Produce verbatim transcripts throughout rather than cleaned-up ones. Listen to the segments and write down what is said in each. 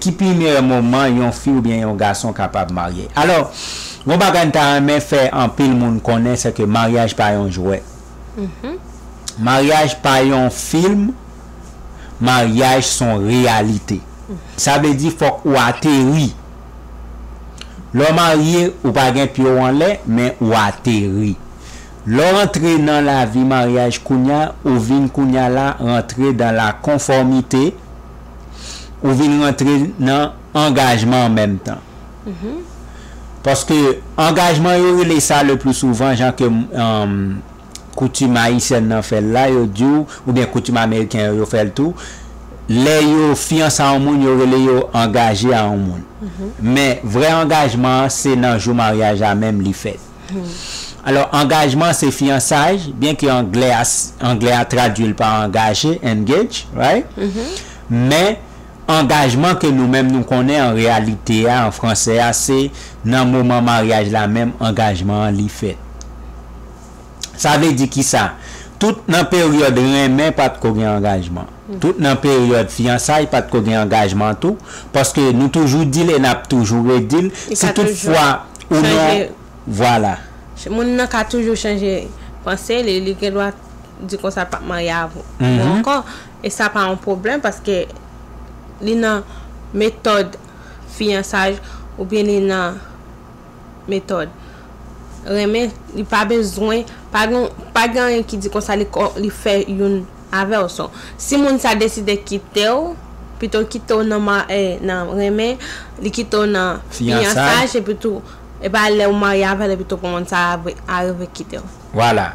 Ki pi meyè moman yon fi oubyen yon gason kapab marye? Alò, yon bagay m ta renmen fè anpil moun konnen, se ke maryaj pa yon jwèt. Maryaj pa yon fim, maryaj se yon reyalite. Sa vle di fòk ou ateri. Lè w marye, ou pa gen pye w anlè, men ou ateri. Lè w rantre nan lavi maryaj kounya, ou vin kounya la rantre dan la konfòmite, ou vin rantre nan angajman an menm tan. Paske angajman yo rele sa le pli souvan, jan ke um, koutim ayisyèn nan fè l la, yo di w, oubyen koutim ameriken yo, yo fè l tou, lè yo fiyanse a yon moun, yo rele yo angaje a yon moun. Men vrè angajman an, se nan jou maryaj la menm li fèt. Alò, angajman se fiyansaj, byen ke anglè a, anglè a tradui l pa angaje, engage, right? Men angajman ke nou menm nou konnen an reyalite a, an fransè a, se nan moman maryaj la menm angajman an li fèt. Sa vle di kisa? Tout nan peryòd renmen pa t ko gen angajman. Tout nan peryòd fiyansay pa t ko gen angajman tou, paske nou toujou di l e n ap toujou redi l. Si toutfwa ou nan, vwala. Moun nan ka toujou chanje panse li, li gen dwa di konsa l p ap marye avè w ankò. E sa pa yon pwoblèm paske li nan metòd fiyansaj oubyen li nan metòd renmen, li pa bezwen, pa gen, pa gen anyen ki di konsa li, li fè youn avè w. So, si moun sa deside kite w, pito l kite w nan, nan renmen, li kite w nan fiyansaj, epi tou, e pa lè w marye avè l, epi tou pou moun sa arive kite w. Vwala.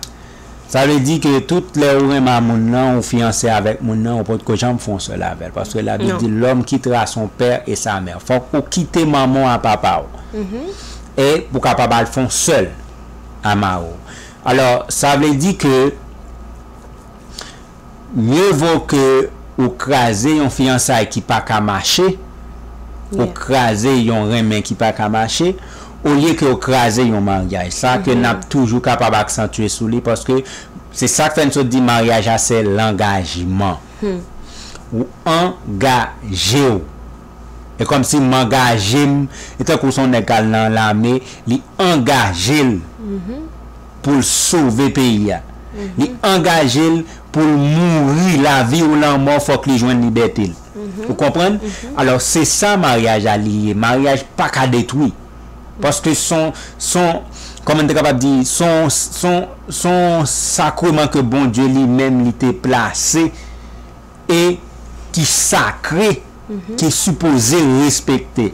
Sa vle di ke tout lè ou renmen a moun nan, ou fiyanse avèk moun nan, ou potko janm fè yon sèl avè l. Paske Labib di, l'homme quittera son père et sa mère. Fòk ou kite manman w a papa w. E pou w kapab al fè yon sèl a mari w. Alò, sa vle di ke mye vo ke ou kraze yon fiyansay ki pa ka mache, ou kraze yon renmen ki pa ka mache, olye ke ou kraze yon maryaj. Sa ke n ap toujou kapab aksantye sou li, paske se sa k fè n sot di maryaj la se langajman. Ou angaje w. E kòmsi m angaje m, e tankou se yon nèg k al nan lame, li angaje l pou l sove peyi a. Li angaje l pou l mouri, lavi ou lanmò, fòk li jwenn libète l. Ou konprann? Alò, se sa maryaj la li ye. Maryaj pa ka detwi. Paske se yon, se yon, kòman n te kapab di, se yon, se yon, se yon sakreman ke Bondye li menm li te plase e ki sakre, ki sipoze respekte.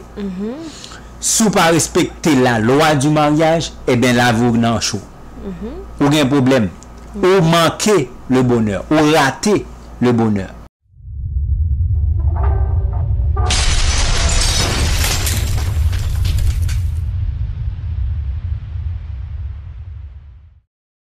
Si w pa respekte la loi du mariage, ebyen lavi w nan cho. Ou gen pwoblèm. Ou manke le bonheur. Ou rate le bonheur.